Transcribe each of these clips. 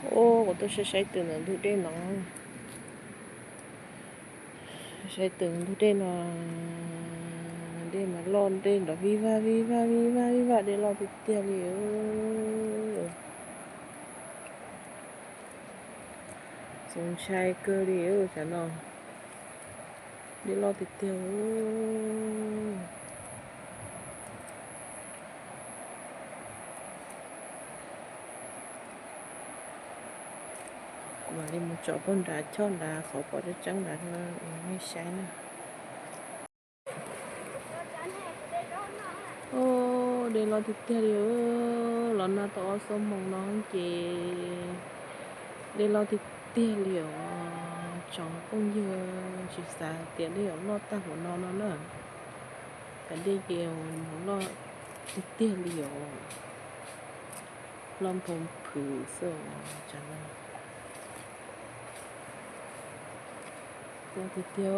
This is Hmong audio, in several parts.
Ub, kuv tuaj saib saib twm ntawm ntug dej no. Saib twm ntug dej no, dej mas loj, dej nrov vij vaj vij vaj vij vaj vij vaj, dej loj tiag tiag li. Txaus ntshai kawg li, tsam no dej loj tiag tiag. Kuv mam li mus tsom pog nrad, choj nrad qhov pom tseeb tseeb nrad rau nej saib na. Ub, dej loj tiag tiag li. Los nag tau ob xuab moos no ces dej loj tiag tiag li os. Tsoom phooj ywg, tsis xav tias dej yuav loj tag npaum no no na. Cas dej ces loj tiag tiag li os. Loj nphoo phwm xwb os. Loj tiag tiag.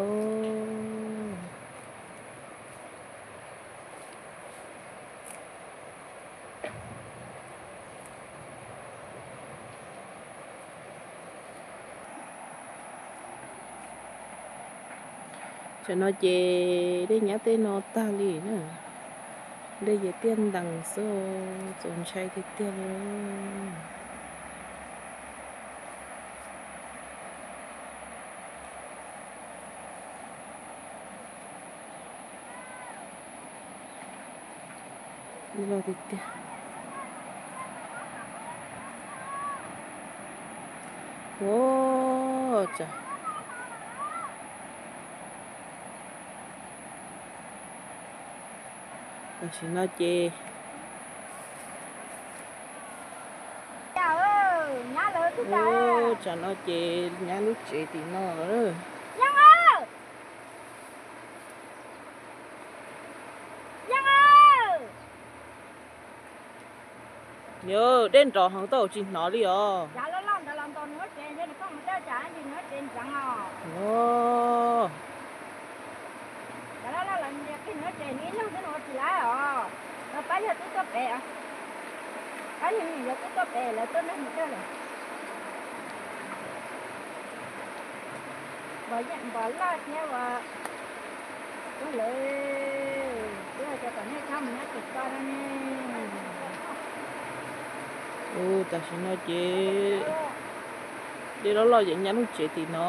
Tsam no ces dej nyab tej no tag li na. Dej ces tiaj ntees xwb, txaus ntshai tiag tiag li. Dej loj tiag tiag. Ub, tsam, tam sim no ces, tsam no ces nyab lub tsev tim no lawm. Yog dej nrov heev tau tsis hnov li os. Npog loj thiab as. Ub, lawv twb hais tias kom nej txhob mus nyob tim ko no ne. Ub, tam sim no ces dej loj loj ces nyab lub tsev tim no.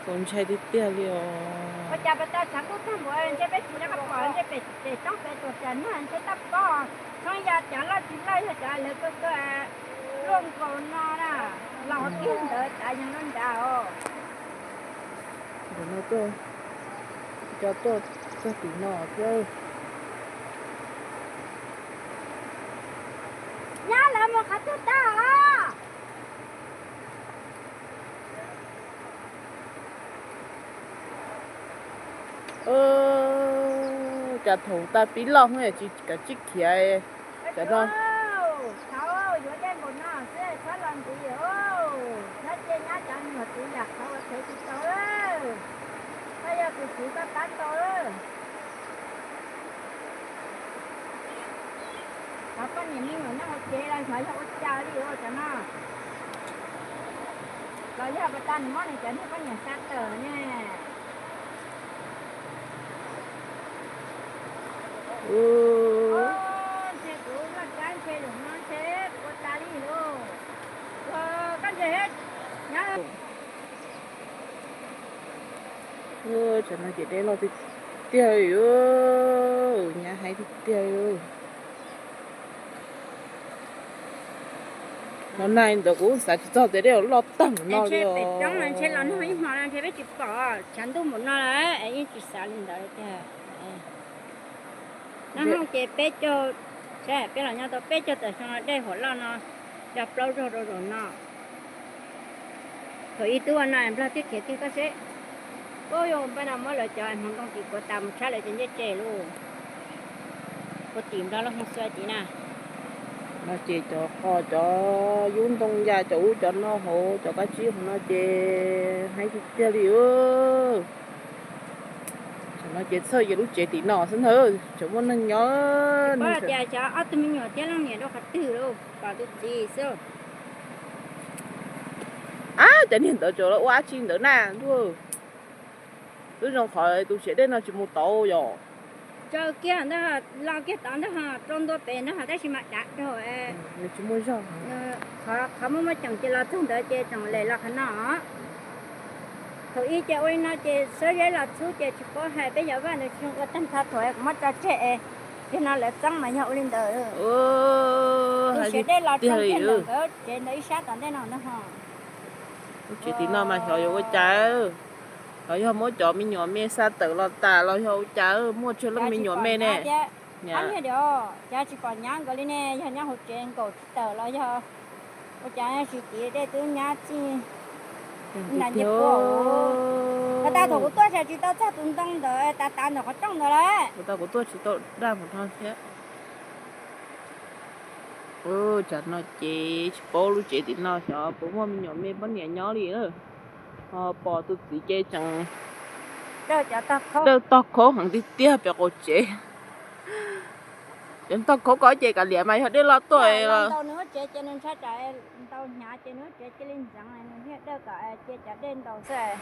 Txaus ntshai tiag tiag li os. Ua cas pas tas tshav kub tag npaum ntshe peb tsis nco qab pom, ntshe pem pem toob pem tuam tsam nag ntshe tab pob. Txhob ya cov loj tsis loj yog cov lawv kawg kawg luaj nkaus no na, los kiag ntawd tas yog no nrad os. Ntawm no tuaj, cov tuaj txog tim no thiab. Nyab lawv mus qhov twg tag os? Cas thaum tag pib loj tsis kam tsib khiav. Cov no, thaum yuav dej npaum no xwb txhob los ntxiv, txhob cia nyab cov nyuag txiv yam qhov uas khev tsis tau. Koj yog tus txiv koj tab tau. Cov poj niam me nyuam nyob hauv tsev los xyov yog ua cas li ua cov no. Los yog pas tas nws muab nws cov niag poj niam xa tawm ne. Ntshe kuv loj cab ntshe zaum no ntshe kuv ua tas li lauj. Koj ntsia, nyab. Tsam no ces dej loj tiag tiag li, nyab heev tiag tiag li. Los nag ntawd kuv xav tsis txog tias dej loj tag no li os. Ntshe los nag ib hmo no ntshe peb tsis pom, tshav ntuj npaum no lawm es yeej tsis xav li ntawd tiag. Nag hmo ces peb caug, peb los nyob tau peb caug tawm xyoo no dej huam loj no cog plaub zaug rau zaum no. Thaum ub twb ua no Nplog twb khiav twg koj seb. Ub, yuav npaj no muab lawv cov hmoov ntoo tim kuav tas mus tshab lawv cov ncej tsev lauj. Ua tim Nplog lub hmoo xua tim na. No ces cov qos, cov yub ntoo ya, cov ub cov no hauv cov kab tsib hauv no ces heev tiag tiag li os. Ces txhawj yog lub tsev tim no xwb ntag, tseem muaj neeg nyob. Tias xyov ob tug me nyuam thiab leej niam rau qhov twg, pom tus txiv xwb. Ab, cov niag ntawd tseem los ua dab tsi ntawd na ntuj. Twb zoo qhov tus siav dej no tsis mus tod yom. Tsaws kiag ntag, los kiag tod ntag, rau ntua pem ntag, tab sis mas dav dhau. Tsis muaj zog. Qhov muaj muaj ceem ces los txog ntawd ces tseem lem los qhov no. Thaum ub ces ua li no ces Xab Zeb los txhub ces tsis paub hais, peb yog vaj ntawd tsis ua tag nrho, thaum kuv muab tso tseg es yog no lawv txeeb mas yog ua li ntawd. Tus siav dej los tseem kiag ntawm nkawd tsev ntawd ib sab tom ntej no ntag ho. Lub tsev tim no mas xyov yuav ua cas, xyov yog muab cov me nyuam me xa tawm los tas los yog ua cas, muaj tsawg leej me nyuam me ne. Ab, yog tias cas tsis pom nyab nkawd li ne, yog nyob hauv tsev nkaum tsis tawm los yog ua cas, tsis tiv dej twb nyab txij nta nce puag. Los tas thaum kuv tuaj tsis tau txog tus ntoo ntawd, tav tav ntawm qhov rooj ntawd lawm. Kuv tuaj tsis tau daj mus no thiab. Tsam no ces tsis paub lub tsev tim no xyov puas muaj me nyuam me poj niam nyob li. Ho pom tus txiv ces tseem dawj tog khaub heev tiag tiag pem qaum tsev. Cov tog khaub ko ces kav liam mas yog dej loj tuaj los ntau nws lub tsev ces nws ntshai tsam ntau hnyav ces nws lub tsev cia li ntxeev, nws thiaj dawj kom cia cov dej ntaus xwb.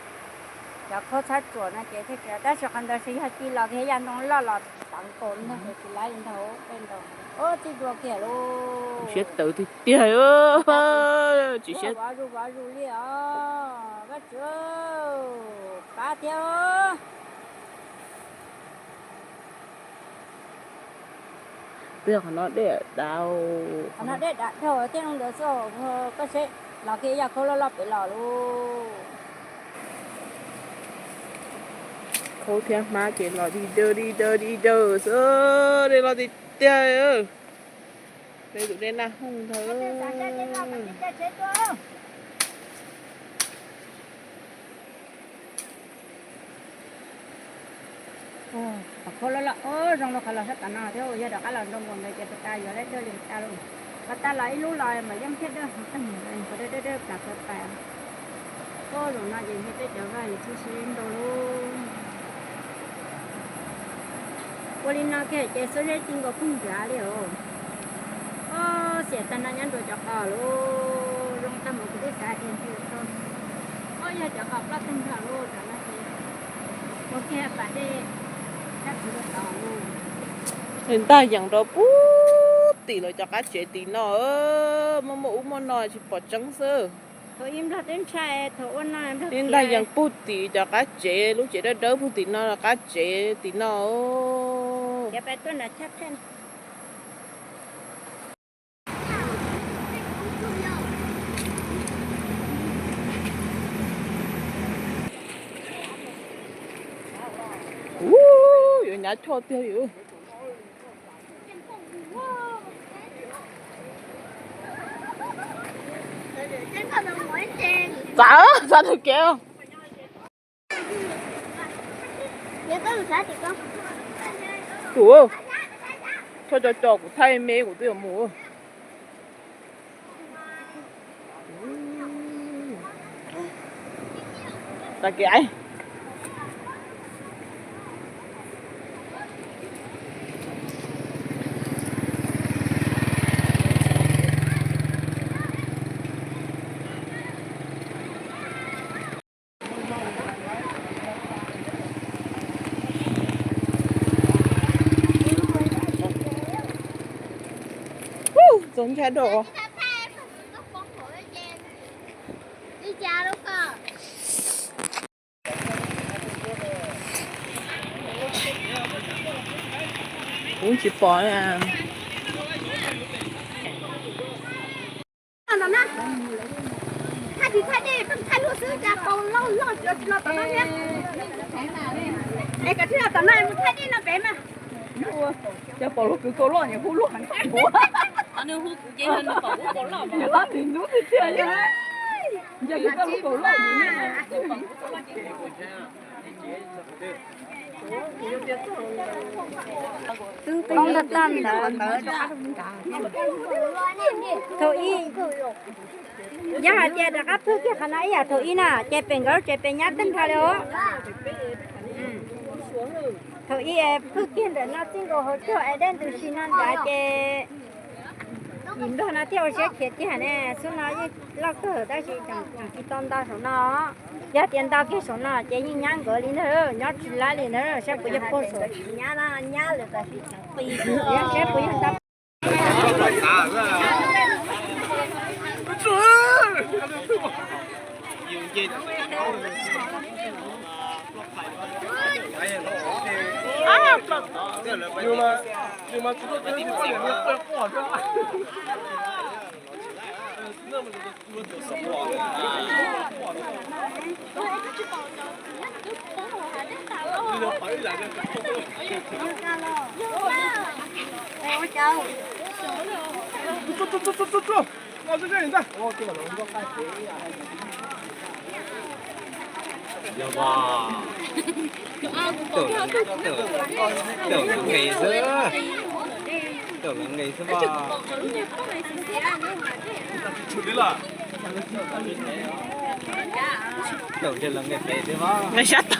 Cov khaub txhab tsuam no ces thiaj, tab sis qhov ntawd tsis yog ci los kiag, yaj ntoo loj los teev nkaus ntag, tsis laib li ntag, dej ntaus. Ub, txij dua kiag lauj. Siab tawv tiag tiag. Tsis siab vov zus vov zus li os. Vaj tswv, pab thiab. Twb yog qhov no dej dav. Qhov no dej dav dhau thiab, ntawd xwb. Koj seb, los kiag yaj khaub loj loj pem los lauj. Khaub thiab hmab ces los dig dawg dig dawg dig dawg xwb, dej loj tiag tiag. Peb tus dej Naj Hooj ntag. Qhov khaub loj loj, zoo rau qhov los sab tom no thiab, yog rov qab los nroo nkaus ntawd ces puas tas yuav dawb dawb li tas lauj. Qhov tas los ib lub los mas yeej thiaj dawb heev, qhov dawb dawb dawb plas plas plas. Ub, zaum no ces ntshe peb cov vaj yus txhub siab ntau lauj. Ua li no kiag ces Xab Zeb ci nkaus pug nrad li os. Ub, xiam tag no nyob nrua cov qos lauj, zoo tag mus kuv twb xav tias ntshe tau. Ub, yog cov qos ploj tag nrho lauj, tam no ces ua kiag pas dej sab tid rau tod lauj. Ntag yees rau puag tim lawv cov qab tsev tim no, muaj muaj ub muaj no tsis pom tseeb xwb. Thaum ub Nplog twb ntshai, thaum ub no Nplog ntag yees puag tim cov qab tsev, lub tsev dawb dawb puag tim no, qab tsev tim no. Ub, yuav hnyav choj tiag li. Txav, txav tus kev. Tus, txhob co co kuv thaij me kuv twb yuav mus. Tag kev. Txaus ntshai dua. Kuv tsis pom. Thaij tsis thaij dej, thaij luaj xwb, cas paus loj loj tsis los tom no thiab. Es koj thiaj los tom no mus thaij dej no pem mas. Cas paus loj kwv kaus loj, nyias hu luaj heev. Nws hu kuv ces nws pom ub kaus loj, nws lab nws hnub tiag tiag. Nyias hu koj lub kaus loj. Tag tag ntawd, thaum ub, yog hais tias rov qab pw kiag qhov no ib yam thaum ub na, ces pem nkawd lub tsev pem nyab tag nrho li os. Thaum ub pwj kiag ntawm no txij nkaus hauv caug es dej ntws si no ntawd ces yim nplog no thiaj ua siab khiav tiag ne. Xub no yeej loj kawg tab sis tseem tsis tau nto saum no. Yog tias nto kiag saum no ces yeej nyab nkawd li ntag, nyob tsis laib li ntag, saib puas yog puag saum. Nyab, nyab lawm tab sis tseem qis, saib puas yog nto. Yog mas, taum lawv nqis xwb, taum lawv nqis xwb mas. Taum ntshe lawv nqis pem xwb mas. Nqis sab tod.